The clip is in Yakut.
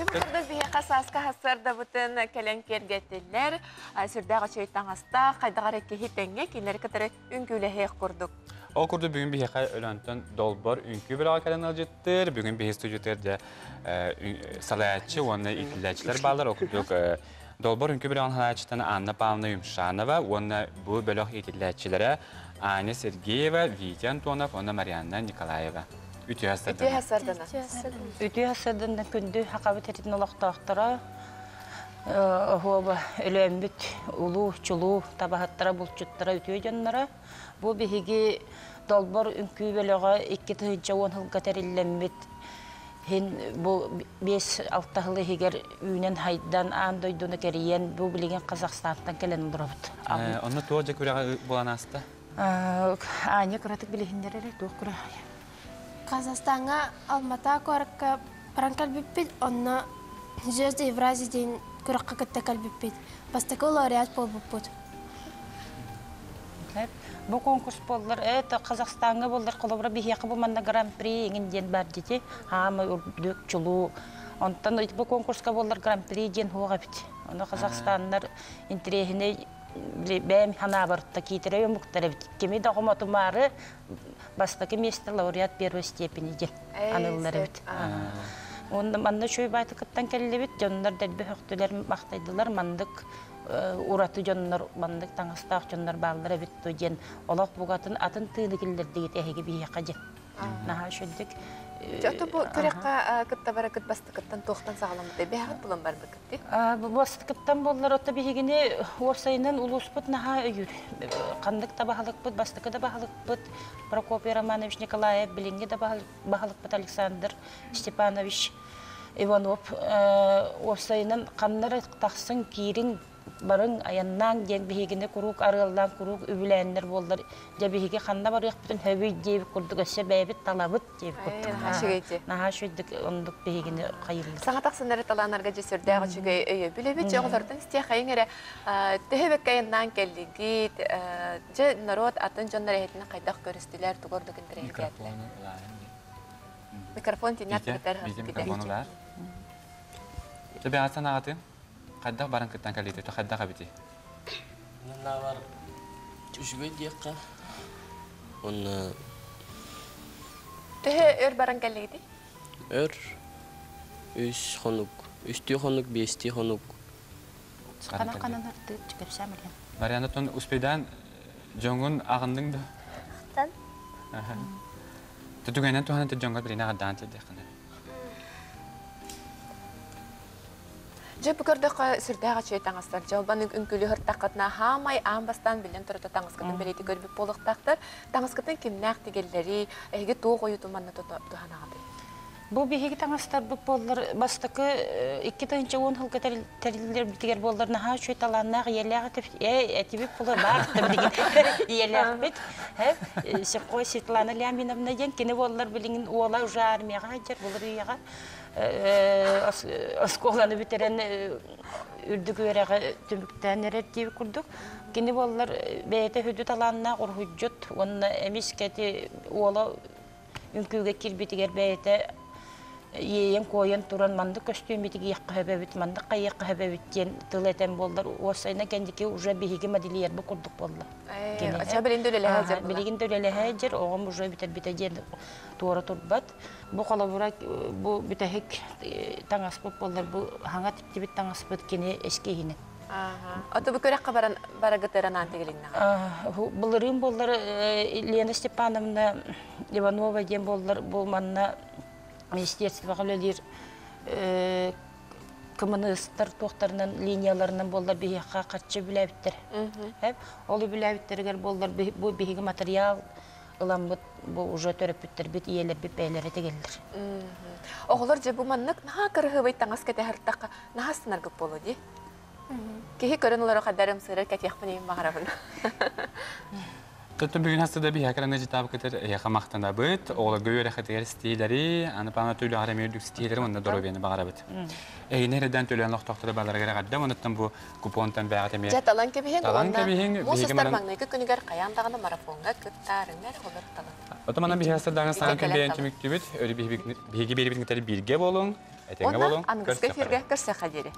Дьэ, бу курдук биһиэхэ сааскы сарсыардабытын кэлэн киэргэтиллэр, сүрдээх үчүгэй таҥастаах, хайдах эрэ киһи тэҥҥэ кинилэри кытары үҥкүүлэһиэх курдук. Ол курдук бүгүн биһиэхэ Өлөөнтөн Долбор үҥкүү бөлөҕө кэлэн ыалдьыттыыр. Бүгүн биһи студиятыгар дьэ салайааччы уонна иитиллээччилэр бааллар. Ол курдук Долбор үҥкүү бөлөҕүн салайааччытын Анна Павловна Юмшанова уонна бу бөлөх иитиллээччилэрэ Аня Сергеева, Витя Антонов уонна Марианна Николаева. Үтүө Үтүө сарсыардана. Үтүө Үтүө сарсыардана күндү Хахабыт сирин олохтоохторо оһуоба өлөөммүт улуу чулуу табаһыттара булчуттара үтүө дьонноро бу биһиги Долбор үҥкүү бөлөҕө 2010 сылга тэриллэммит иһин бу 5-6 сыл иһигэр үүнэн хайдан аан дойдуну кэрийэн бу билигин Казахстантан кэлэн олоробут. Онно туох дьэ күрэҕэ буолан ааста? Аня кыратык билиһиннэр эрэ туох күрэҕэ? Казахстаҥҥа Алмата куоракка баран кэлбиппит, онно Звезды Евразии диэн күрэххэ кытта кэлбиппит. Бастакы лауреат буолбуппут. Бу конкурс буоллар, это Казахстаҥҥа буоллар, холобура биһиэхэ бу манна гран-при иҥин диэн бар дити, хаамай үрдүк чулуу. Онтон бу конкурска буоллар гран-при диэн суох эбит. Ону казахстаннар интэриэһинэй бэйэм санаабар киитэрэй омуктар эбит. Кими да хомотумаары бастакы миэстэ лауреат первой степени диэн аныллар эбит. Уонна манна үчүгэй баайтыкыттан кэллибит, дьоннор дэлби өһөхтүлэр, махтайдылар, маннык ураты дьоннор, маннык таҥастаах дьоннор бааллар эбит дуо диэн олох бугатын атын тыыны киллэрдигит эһиги биһиэхэ диэн. Наһаа үчүгдүк. Ото бу күрэххэ кытта баракыт бастакыттан туохтан саҕаламмытай? Бэһэҕит булан барбыкыт дии? Бастакыттан буоллар, ото биһигини уопсайынан улууспут наһаа өйүүр. Ханнык да баһылыкпыт, бастакы да баһылыкпыт Прокопий Романович Николаев, билиҥҥи да баһылыкпыт Александр Степанович Иванов уопсайынан ханна эрэ тахсыҥ, киириҥ, барыҥ, айаннааҥ диэн биһигини куруук арыаллаан, куруук үбүлээннэр буоллар, дьэ биһиги ханна барыахпытын сөбүй диэбит курдук өссө бэйэбит талабыт диэбит курдук. Наһаа үчүгэйдик оннук биһигини хайыыллар. Саҥа тахсыннары талаанарга дьэ сүрдээх үчүгэй өйөбүл эбит. Дьэ оҕолортон истиэхэйиҥ эрэ төһө бэккэ айаннаан кэллигит, дьэ норуот атын дьоннор эһэтини хайдах көрүстүлэр, тугу ордук интэриэһиргээтилэр? Микрофон тиннэр Витя, Витя микрофон ылаар. Дьэ бэҕэ санаҕытын хайдах баран кыттан кэлиитэ, хайдах эбитий? Нанаабар үчүгэй диэххэ. Уонна Төһө өр баран кэллигитий? Өр үс хонук, үстүү хонук, биэстии хонук. Ханан ханан ыртыыр кэпсээн Марьяна. Марьяна тон успейдаан дьоҥҥун аҕынныҥ да? Ахтан. Түгэнэн туһанан дьоҥҥор билинэ аҕардаан тиэрдиэххинэ. Дьэ, бу көрдөххө сүрдээх үчүгэй таҥастар. Дьолбон үҥкүүлү һыртаххытына хаамай аан бастаан биллэн турар таҥаскытын бэлиэтии көрбүт буолуохтаахтар. Таҥаскытын кимнээх тигэллэрий, эһиги туох ойуутун манна туһанаҕытый? Бу биһиги таҥастарбыт буоллар бастакы 2010 сылга тэриллэрбитигэр буоллар наһаа үчүгэй талааннаах ийэлээх этибит буолар баар билигин ийэлээхпит Сепкой Светлана Ляминовна диэн кини буоллар билигин уола уже армияҕа сылдьар былыр үйэҕэ оскуоланы бүтэрэн үрдүк үөрэҕи түмүктээн эрэр диэбит курдук кини буоллар бэйэтэ сүдү талааннаах уруһуйдьут уонна эмискэ ити уола үҥкүүгэ киирбитигэр бэйэтэ иэйэн-куойан туран маннык көстүүммүт иэххэ сөбөбүт, маннык хайыахха сөбөбүт диэн тыл этэн буоллар, уопсайынан кэнники уже биһиги модельербыт курдук буолла. Оччо билигин да үлэлэһэ сылдьар Билигин да үлэлэһэ сылдьар, оҕом уже бүтэрбитэ диэн туора турбат. Бу холобура бу бүтэһик таҥаспыт буоллар, бу хаҥа тиктибит таҥаспыт кини эскиһинэн. Ото бу күрэххэ баран барагытыранаан тигилиннэҕэ. Былырыын буоллар Лена Степановна Иванова диэн буоллар бу манна министерствоҕа үлэлиир кымыныстар туохтарынан линияларынан буоллар биһиэхэ харчы үбүлээбиттэр. Ол үбүлээбиттэригэр буоллар бу биһиги материал ыламмыт бу уже төрөппүттэрбит ийэлэрбит бэйэлэрэ тигэллэр. Оҕолор дьэ бу маннык наһаа кырыһыбай таҥас кэтэһэртэххэ наһаа астынаргыт буолуо дии. Киһи көрөн олоро хадарым сырыр кэтиэхпин иһин баҕарабын. Тоттон бүгүн хаста да биһиэхэ кэлэн ыжытаабыкытыр эһиэхэ махтанабыт, оҕолорго үөрэххитигэр ситиһиилэри, аны паана төлөҕөр эмиэ үрдүк ситиһиилэри уонна доруобуйаны баҕарабыт. Эһигини эрэдэн төлөөн олохтоохторо баларыгар эҕэрдэ, онуттан бу купонтан бэйэҕит эмиэ Дьэ, талан кэбиһиҥ талан уонна кэбиһиҥ, муус биһиги устар манан маҥнайгы күнүгэр хайаан даҕаны марафоҥҥа кыттаарыҥ эрэ олор талан. Ото манан биһиги сырдаҥы Ити саҥа күн кэлэн бэйэн талан. түмүктүүбүт. Өрүү биһиги биэрибитин кытары бииргэ буолуҥ. Этэҥҥэ Уонна буолуҥ, аныгыскы көрсүөххэ эфиргэ көрсүөххэ диэри.